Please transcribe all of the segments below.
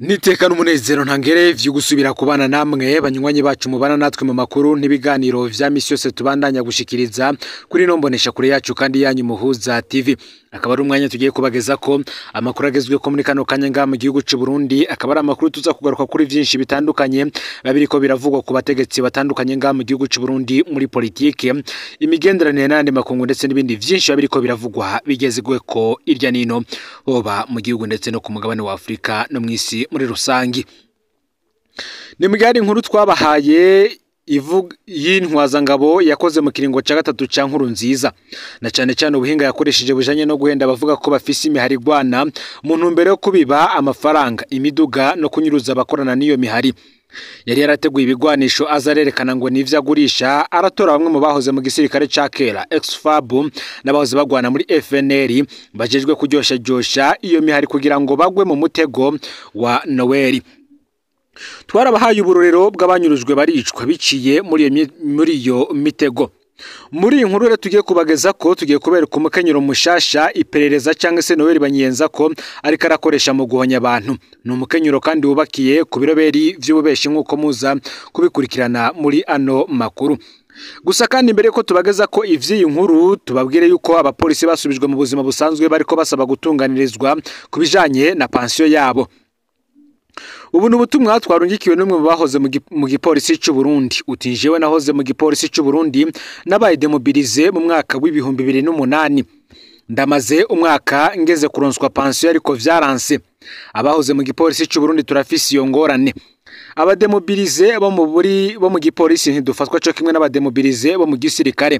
Niteka n'umunezero ntangere vyo gusubira kubana namwe banywanyi bacu mubana natwe mu makuru n'ibiganiro vya misi yose tubandanya gushikiriza kuri nombonesha kure yacu kandi yanyu Muhuza TV. Akaba ari umwanya tugiye kubageza ko amakuru agezwe ko muri kano kanya ngaha mu gihugu c'u Burundi, akaba ari amakuru tuza kugaruka kuri vyinshi bitandukanye babiriko biravugwa ku bategetsi batandukanye ngaha mu gihugu c'u Burundi muri politike, imigenderanire n'andi makungu ndetse n'ibindi vyinshi babiriko biravugwa bigezweko irya nino hoba mu gihugu ndetse no ku mugabane wa Afrika no mw'isi muri rusangi. Ni mugari inkuru twabahaye y'intwazangabo yakoze mu kiringo ca gatatu ca Nkurunziza, na cane cane ubuhinga yakoresheje bujanye no guhenda abavuga ko bafise imihari igwana mu ntumbero yo kubiba amafaranga, imiduga no kunyuruza abakorana n'iyo mihari. Yari yarateguye ibigwanisho aza arerekana ngo nivyo agurisha, aratora bamwe mu bahoze mu gisirikare ca kera ex-FAB n'abahoze bagwana muri FNL bajejwe kuryoshajyosha iyo mihari kugira ngo bagwe mu mutego wa Noel. Twarabahaye uburorero bw'abanyurujwe baricwa biciye muri iyo mitego. Muri iyi nkuru rero tugiye kubageza ko tugiye kubereka umukenyero mushasha iperereza cyangwa se Noel Banyenza ko ariko arakoresha mu guhonya abantu. Ni umukenyero kandi wubakiye ku biroberi vy'ububeshi nk'uko muza kubikurikirana muri ano makuru. Gusa kandi mbere ko tubageza ko ivy'iyi nkuru, tubabwire yuko abapolisi basubijwe mu buzima busanzwe bariko basaba gutunganirizwa ku bijanye na pansiyo yabo. Ubu ni ubutumwa twarungikiwe n'umwe mu bahoze mu gipolisi c'u Burundi. Uti jewe nahoze mu gipolisi c'u Burundi, nabaye demobilize mu mwaka w'2008. Ndamaze umwaka ngeze kuronswa pansiyo ariko vyaranse. Abahoze mu gipolisi c'u Burundi turafise iyo ngorane. Abademobilize bo mu buri bo mu gipolisi ntidufatwa co kimwe n'abademobilize bo mu gisirikare,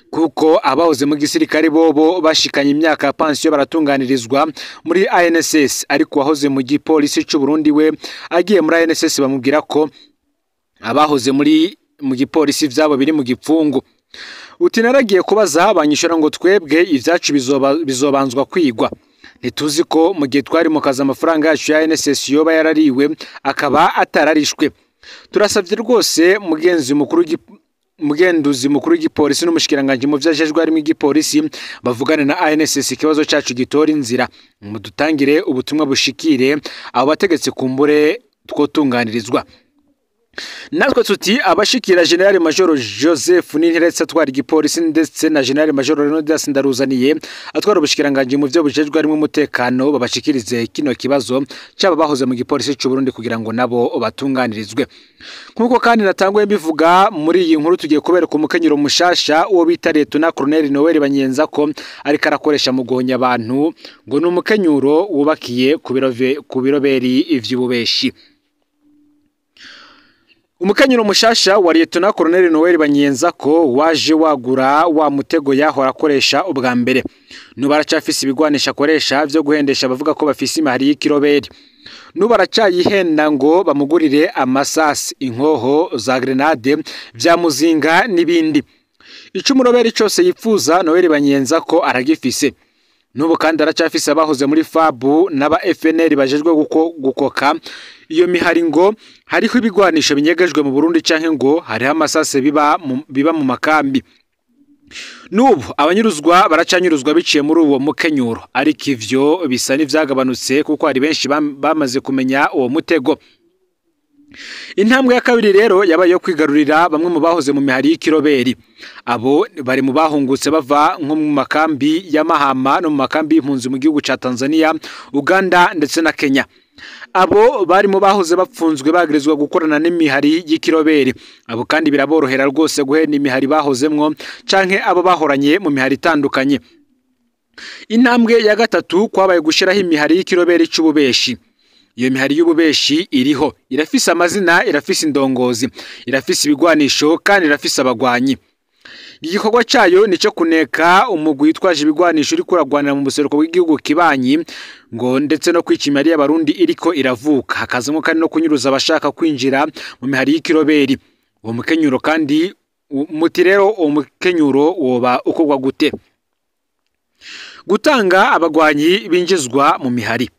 kuko abahoze mu gisirikare bobo bashikanye imyaka ya pansiyo baratunganirizwa muri ANSS, ariko wahoze mu gipolisi c'u Burundi we agiye muri ANSS bamubwira ko abahoze muri mu gipolisi vyabo biri mu gipfungu. Uti naragiye kubaza banyishura ngo twebwe ivyacu bizobanzwa kwigwa. Ntituzi ko mu gihe twari mu kazi amafaranga yacu ya NSS yoba yarariwe akaba atararishwe. Turasavye rwose mugenzi mukuru mugenduzi mukuru w'igipolisi n'umushikiranganje mu vyajejwe harimo igipolisi bavugane na ANSS ikibazo cacu gitora inzira, mudutangire ubutumwa bushikire abo bategetsi kumbure twotunganirizwa. Natwe tuti abashikira General Major Joseph Ninteretse atwara igipolisi ndetse na General Major Leonidas Ndaruzaniye atwara ubushikiranganje mu vyo bujejwe harimo umutekano babashikirize kino kibazo cyaba bahoze mu gipolisi c'u Burundi kugira ngo nabo batunganirizwe. Nkuko kandi natanguye mbivuga muri iyi nkuru, tugiye kubereka umukenyero mushasha uwo bita Leta Colonel Noel Banyenza ko ariko arakoresha mu guhonya abantu, ngo ni umukenyuro wubakiye ku biroberi ivy'ububeshi. Umukenyero mushasha wa Leta Colonel Noel Banyenza ko waje wagura wa mutego yahora akoresha ubwa mbere. Nubu aracafise ibigwanisha akoresha vyo guhendesha abavuga ko bafise imihari y'ikiroberi. Nubu aracayihenda ngo bamugurire amasasi, inkoho za grenade, vya muzinga n'ibindi. Ico umuroberi cose yipfuza Noel Banyenza ko aragifise. Nubu kandi aracafise abahoze muri FAB n'aba FNL bajejwe gukoka iyo mihari ngo hariho ibigwanisho binyegejwe mu Burundi canke ngo hariho amasase biba mu makambi. Nubu abanyuruzwa baracanyuruzwa biciye muri uwo mukenyuro, ariko ivyo bisa n'ivyagabanutse kuko hari benshi bamaze kumenya uwo mutego. Intambwe ya kabiri rero yabaye yo kwigarurira bamwe mu bahoze mu mihari y'ikiroberi. Abo bari mu bahungutse bava nko mu makambi ya Mahama no mu makambi y'impunzi mu gihugu ca Tanzania, Uganda ndetse na Kenya. Abo bari mu bahoze bapfunzwe bagirizwa gukorana n'imihari y'ikiroberi. Abo kandi biraborohera rwose guhenda imihari bahozemwo canke abo bahoranye mu mihari itandukanye. Intambwe ya gatatu kwabaye gushiraho imihari y'ikiroberi c'ububeshi. Iyo mihari y'ububeshi iriho, irafise amazina, irafise indongozi, irafise ibigwanisho kandi irafise abagwanyi. Igikorwa cayo nico kuneka umugwi witwaje ibigwanisho uriko uragwanira mu buseruko bw'igihugu kibanyi ngo ndetse no kwica imihari y'abarundi iriko iravuka, hakazamwo kandi no kunyuruza abashaka kwinjira mu mihari y'ikiroberi. Uwo mukenyuro kandi muti rero uwo mukenyuro woba ukorwa gute? Gutanga abagwanyi binjizwa mu mihari.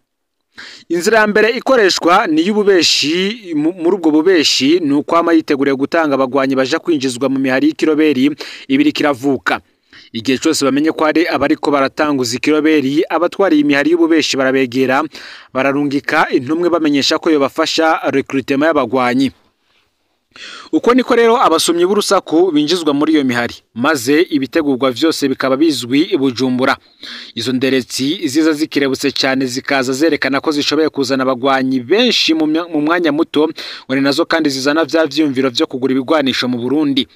Inzira ya mbere ikoreshwa ni y'ububeshi. Muri ubwo bubeshi ni ukwama yiteguriye gutanga abagwanyi baja kwinjizwa mu mihari y'ikiroberi ibiri kiravuka. Igihe cyose bamenye ko hari abariko baratanguza ikiroberi, abatwariye imihari y'ububeshi barabegera, bararungika intumwe bamenyesha ko yobafasha recrutement y'abagwanyi. Uko niko rero abasumyi b'urusaku binjizwa muri iyo mihari, maze ibitegurwa vyose bikaba bizwi i Bujumbura. Izo nderetsi ziza zikerebutse cyane, zikaza zerekana ko zishoboye kuzana abagwanyi benshi mu mwanya muto, ngo ni nazo kandi zizana vya vyiyumviro vyo kugura ibigwanisho mu Burundi.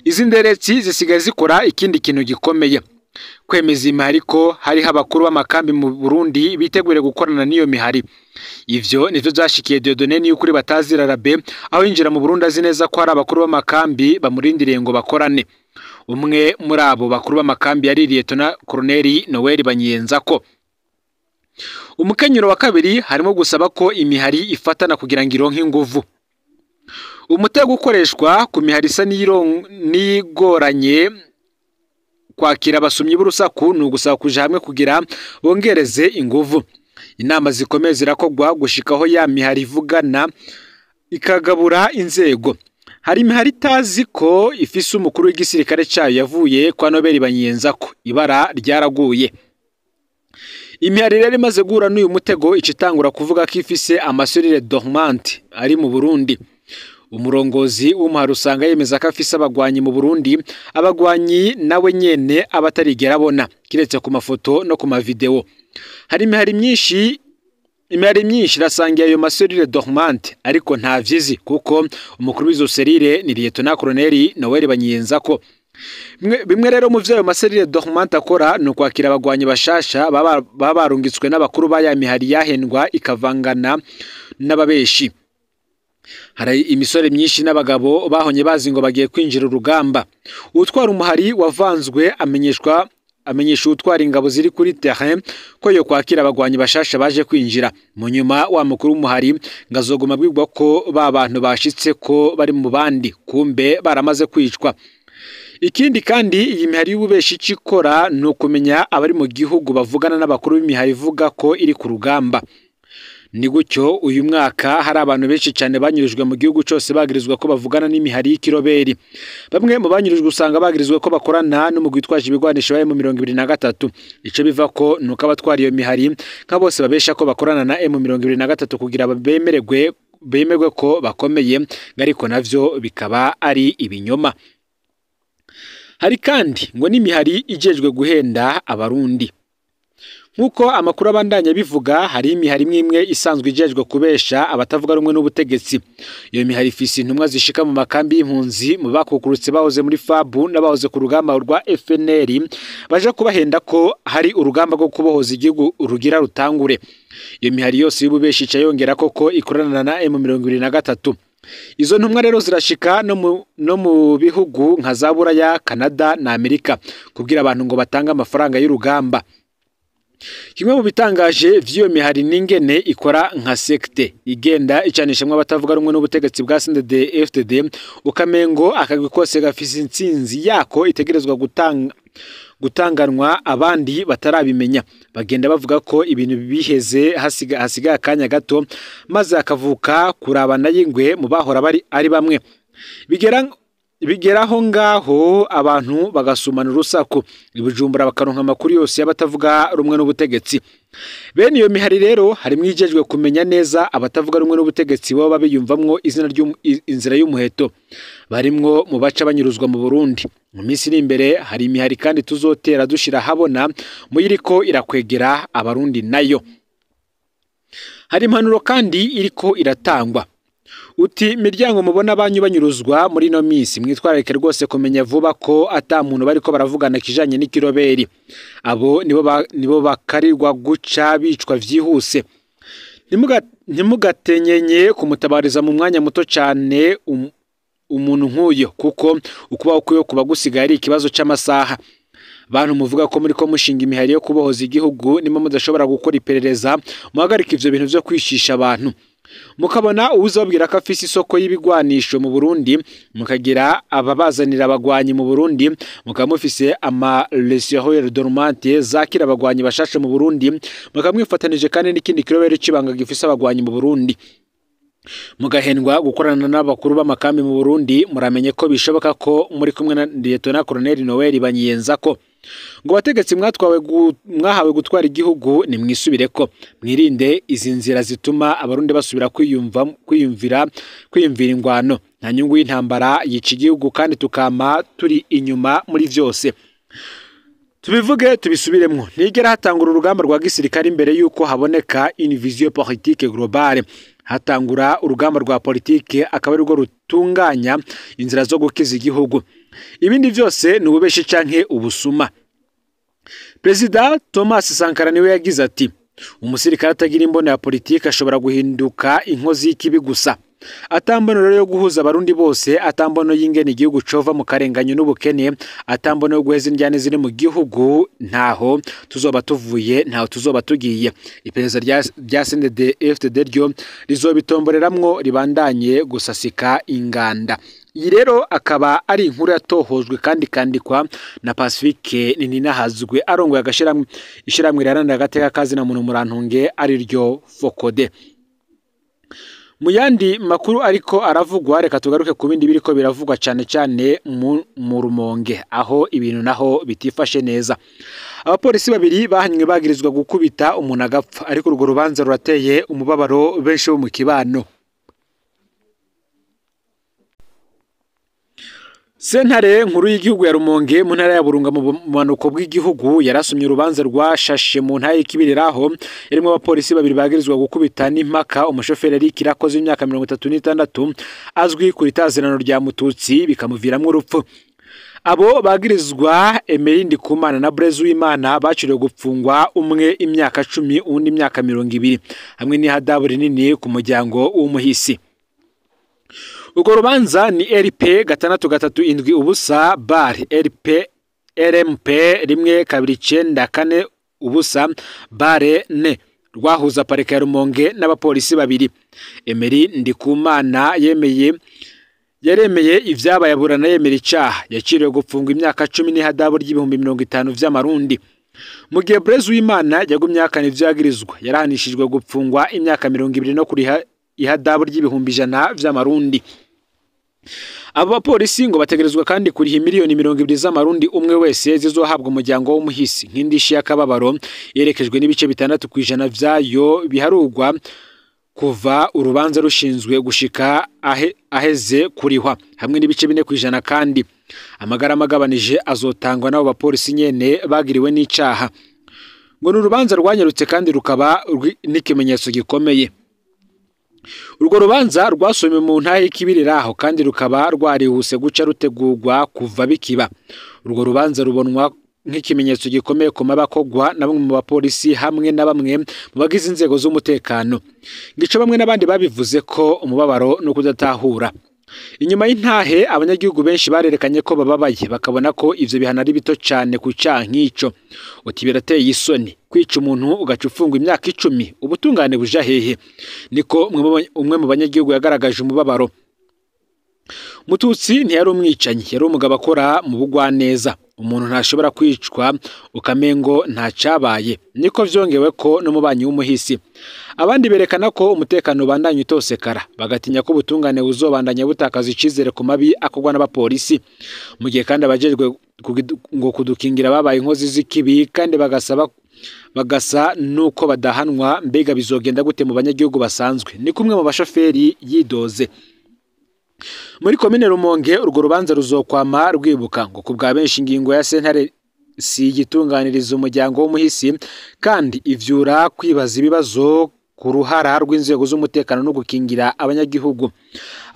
Izi nderetsi zisigaye zikora ikindi kintu gikomeye, kwemeza imihari ko hariho abakuru b'amakambi mu Burundi biteguriye gukorana n'iyo mihari. Ivyo nivyo vyashikiye Dieudonné Niyukuri batazira Rabe, aho yinjira mu Burundi azi neza ko hari abakuru b'amakambi bamurindiriye ngo bakorane. Umwe muri abo bakuru b'amakambi yari Liyetona Koloneli Noel Banyiyenzako. Umukenyero wa kabiri harimo gusaba ko imihari ifatana kugira ngo ironke inguvu. Umutego ukoreshwa ku mihari isa n'iyigoranye kwakira abasumyi b'urusaku ni ugusaba kuja hamwe kugira bongereze inguvu. Inama zikomeye zirakogwa gushikaho ya mihari ivugana ikagabura inzego. Hari imihari itazi ko ifise umukuru w'igisirikare cayo yavuye kwa Nobeli Banyiyenzako, ibara ryaraguye. Imihari rero imaze guhura n'uyu mutego ica itangura kuvuga ko ifise amaserire dormante ari mu Burundi. Umurongozi w'umuhari usanga yemeza ko afise abagwanyi mu Burundi, abagwanyi nawe nyene aba atarigera abona, kiretse ku mafoto no ku mavideo. Hari imihari myinshi irasangiye ayo maserire dormante, ariko nta vyizi kuko umukuru w'izo serire ni Liyetona Koloneli Noel Banyiyenzako. Bimwe rero mu vyayo maserire dormante akora ni ukwakira abagwanyi bashasha baba barungitswe n'abakuru ba ya mihari yahendwa ikavangana n'ababeshi. Hari imisore myinshi n'abagabo bahonye bazi ngo bagiye kwinjira urugamba. Utwara umuhari wavanzwe amenyesha utwara ingabo ziri kuri terrain ko yo kwakira abagwanyi bashasha baje kwinjira. Mu nyuma wa mukuru w'umuhari ngazoguma bwirwa ko ba bantu bashitse ko bari mu bandi, kumbe baramaze kwicwa. Ikindi kandi iyi mihari y'ububeshi icikora ni ukumenya abari mu gihugu bavugana n'abakuru b'imihari ivuga ko iri ku rugamba. Ni gutyo uyu mwaka hari abantu benshi cyane banyurijwe mu gihugu cyose bagirizwa ko bavugana n'imihari y'ikiroberi. Bamwe mu banyurijwe usanga bagirizwa ko bakorana n'umugwi witwaje ibigwanisho wa M23. Ico biva ko nuko abatwara iyo mihari nka bose babesha ko bakorana na M23 kugira bemerwe ko bakomeye, ariko navyo bikaba ari ibinyoma. Hari kandi ngo n'imihari ijejwe guhenda abarundi. Nkuko amakuru abandanya bivuga, hari imihari imwe isanzwe ijejwe kubesha abatavuga rumwe n'ubutegetsi. Iyo mihari ifise intumwa zishika mu makambi y'impunzi mu bakukurutse bahoze muri FABU n'abahoze ku rugamba rwa FNL, baje kubahenda ko hari urugamba rwo kubohoza igihugu rugira rutangure. Iyo mihari yose y'ububeshi ica yongera koko ikorana na M23. Izo ntumwa rero zirashika no mu bihugu nka za Buraya, Canada na Amerika kubwira abantu ngo batange amafaranga y'urugamba. Kimwe mu bitangaje vy'iyo mihari n'ingene ikora nka sekte igenda icanishamwe abatavuga rumwe n'ubutegetsi bwa CNDD-FDD, ukamengo akagwi kose gafise intsinzi yako itegerezwa gutanganwa abandi batarabimenya. Bagenda bavuga ko ibintu biheze hasigaye akanya gato, maze akavuka kurabana y'ingwe mu bahora bari ari bamwe. Bigeraho ngaho abantu bagasumana urusaku, i Bujumbura bakaronka amakuru yose y'abatavuga rumwe n'ubutegetsi. Bene iyo mihari rero harimwo ijejwe kumenya neza abatavuga rumwe n'ubutegetsi baba biyumvamwo izina inzira y'umuheto, barimwo mu baca banyuruzwa mu Burundi. Mu minsi iri imbere hari imihari kandi tuzotera dushira habona muyiriko irakwegera abarundi nayo. Hari impanuro kandi iriko iratangwa. Uti miryango mubona banyu banyuruzwa muri ino minsi, mwitwararike rwose kumenya vuba ko ata muntu bariko baravugana kijanye n'ikiroberi. Abo nibo bakarirwa guca bicwa vyihuse. Ntimugatenyenye kumutabariza mu mwanya muto cyane umuntu nk'uyo, kuko ukubaho kwiwe kuba gusigaye ari ikibazo c'amasaha. Bantu muvuga ko muriko mushinga imihari yo kubohoza igihugu, nimwe mudashobora gukora iperereza, muhagarika ivyo bintu vyo kwishisha abantu. Mukabona uwuzobwira ko afise isoko y'ibigwanisho mu Burundi, mukagira ababazanira abagwanyi mu Burundi, mukaba mufise ama laisseurs dormantes zakira abagwanyi bashashe mu Burundi, mukaba mwifatanije kandi n'ikindi kirobero c'ibanga gifise abagwanyi mu Burundi. Mugahendwa gukorana n'abakuru b'amakambi mu Burundi, muramenye ko bishoboka ko muri kumwe na Lieutenant Colonel Noel Banyiyenzako. Ngo bategetsi mwahawe gutwara igihugu, nimwisubireko, mwirinde izi nzira zituma abarundi basubira kwiyumvira ingwano. Nta nyungu y'intambara yica igihugu, kandi tukama turi inyuma muri vyose. Tubivuge tubisubiremwo, ntigera hatangura urugamba rwa gisirikare imbere yuko haboneka une vision politique globale. Hatangura urugamba rwa politike akaba arirwo rutunganya inzira zo gukiza igihugu. Ibindi vyose ni ububeshi canke ubusuma. Perezida Thomas Sankara niwe yagize ati: umusirikare atagira imbono ya politike ashobora guhinduka inkozi y'ikibi gusa. Atambono rero yo guhuza abarundi bose, atambono y'ingene igihugu cova mu karenganyo n'ubukene, atambono yo guheza indyane ziri mu gihugu, ntaho tuzoba tuvuye, ntaho tuzoba tugiye. Iperereza rya CNDD-FDD ryo rizobitomboreramwo ribandanye gusasika inganda. Iyi rero akaba ari inkuru yatohojwe kandi ikandikwa na Pacifique Nininahazwe arongoye ishiramwe riharanira agateka kazina muntu Murantunge ariryo FOCODE. Mu yandi makuru ariko aravugwa, reka tugaruke ku bindi biriko biravugwa cyane cyane mu Rumonge, aho ibintu naho bitifashe neza. Abapolisi babiri bahanywe bagirizwa gukubita umuntu agapfa, ariko urwo rubanza rurateye umubabaro benshi bo mu kibano. Sentare nkuru y'igihugu ya Rumonge mu ntara ya Burunga mu bumanuko bw'igihugu yarasumye urubanza rwashashe mu ntara y'Ikibiriraho, irimo abapolisi babiri bagirizwa gukubita n'impaka umushoferi Eric Irakoze w'imyaka 36 azwi ku itazirano rya Mututsi bikamuviramwo urupfu. Abo bagirizwa Emery Ndikumana na Blaise Uwimana baciriwe gupfungwa umwe imyaka 10 undi imyaka 20 hamwe n'ihadabu rinini ku muryango w'umuhisi. Urwo rubanza ni RP 637 bar RP RMP 1294 ubusa bare ne rwahuza parike ya Rumonge n'abapolisi babiri. Emery Ndikumana yaremeye ivyabaye aburana yemera icaha, yaciriwe gupfungwa imyaka 10 n'ihadabu ry'ibihumbi 50 vy'amarundi. Mu gihe Blaise Uwimana yagumye ahakana ivyo yagirizwa, yarahanishijwe gupfungwa imyaka 20 no kuriha ihadabu ry'ibihumbi 100 vy'amarundi. Abo bapolisi ngo bategerezwa kandi kuriha miliyoni 20 z'amarundi umwe wese zizohabwa umuryango w'umuhisi nk'indishi y'akababaro yerekejwe n'ibice 6% vyayo biharugwa kuva urubanza rushinzwe gushika aheze kurihwa, hamwe n'ibice 4% kandi amagarama agabanije azotangwa n'abo bapolisi nyene bagiriwe n'icaha. Ngo ni urubanza rwanyarutse kandi rukaba n'ikimenyetso gikomeye. Urwo rubanza rwasomwe mu ntahe y'Ikibiriraho kandi rukaba rwarihuse guca rutegurwa kuva bikiba. Urwo rubanza rubonwa nk'ikimenyetso gikomeye ku mabakogwa na bamwe mu bapolisi hamwe na bamwe mu bagize inzego z'umutekano. Ngico bamwe n'abandi babivuze ko umubabaro no kudatahura. Inyuma y'intahe abanyagihugu benshi barerekanye ko bababaye, bakabona ko ivyo bihano ari bito cane ku caha nk'ico. Uti birateye isoni kwica umuntu ugaca ufungwa imyaka 10, ubutungane buja hehe? Niko umwe mu banyagihugu yagaragaje umubabaro. Mututsi ntiyari umwicanyi, yari umugabo akora mu bugwaneza. Umuntu ntashobora kwicwa ukamengo ntacabaye, niko vyongewe ko n'umubanyi w'umuhisi. Abandi berekana ko umutekano ubandanya utosekara, bagatinya ko ubutungane buzobandanya butakaza icizere ku mabi akorwa n'abapolisi. Mu gihe kandi abajejwe ngo kudukingira babaye inkozi z'ikibi kandi bagasa nuko badahanwa, mbega bizogenda gute mu banyagihugu basanzwe? Ni kumwe mu bashoferi yidoze. Muri komine Rumonge urwo rubanza ruzokwama rwibuka ngo kubwa benshi ingingo ya sentare si igitunganiriza umuryango w'umuhisi, kandi ivyura kwibaza ibibazo ku ruhara rw'inzego z'umutekano no gukingira abanyagihugu.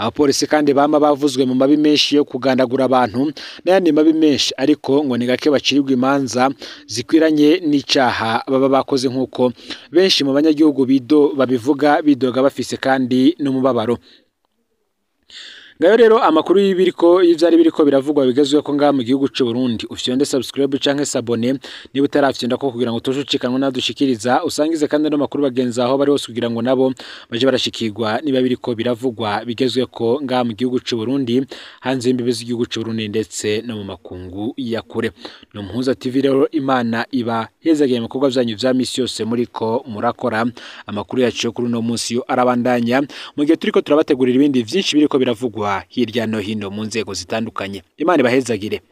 Abapolisi kandi bama bavuzwe mu mabi menshi yo kugandagura abantu n'ayandi mabi menshi, ariko ngo ni gake bacirirwa imanza zikwiranye n'icaha baba bakoze, nk'uko benshi mu banyagihugu babivuga bidoga bafise kandi n'umubabaro. Ngayo rero amakuru y'ibiriko y'ivyari biriko biravugwa bigezweho ko ngaha mu gihugu c'u Burundi. Ufyonde subscribe canke s'abonner niba utarafyonda ko kugira ngo utoje ucikanwa nadushikiriza, usangize kandi no makuru bagenzi aho bari hose kugira ngo nabo baje barashikirwa niba biriko biravugwa bigezweho ngaha mu gihugu c'u Burundi, hanze y'imbibe z'igihugu c'u Burundi ndetse no mu makungu ya kure. No Muhuza TV rero, Imana iba hezagiye mu bikorwa vyanyu vya misi yose muriko murakora. Amakuru yacu yo kuri uno munsi yo arabandanya mu gihe turiko turabategurira ibindi vyinshi biriko biravugwa hirya no hino mu nzego zitandukanye. Imana ibahezagire.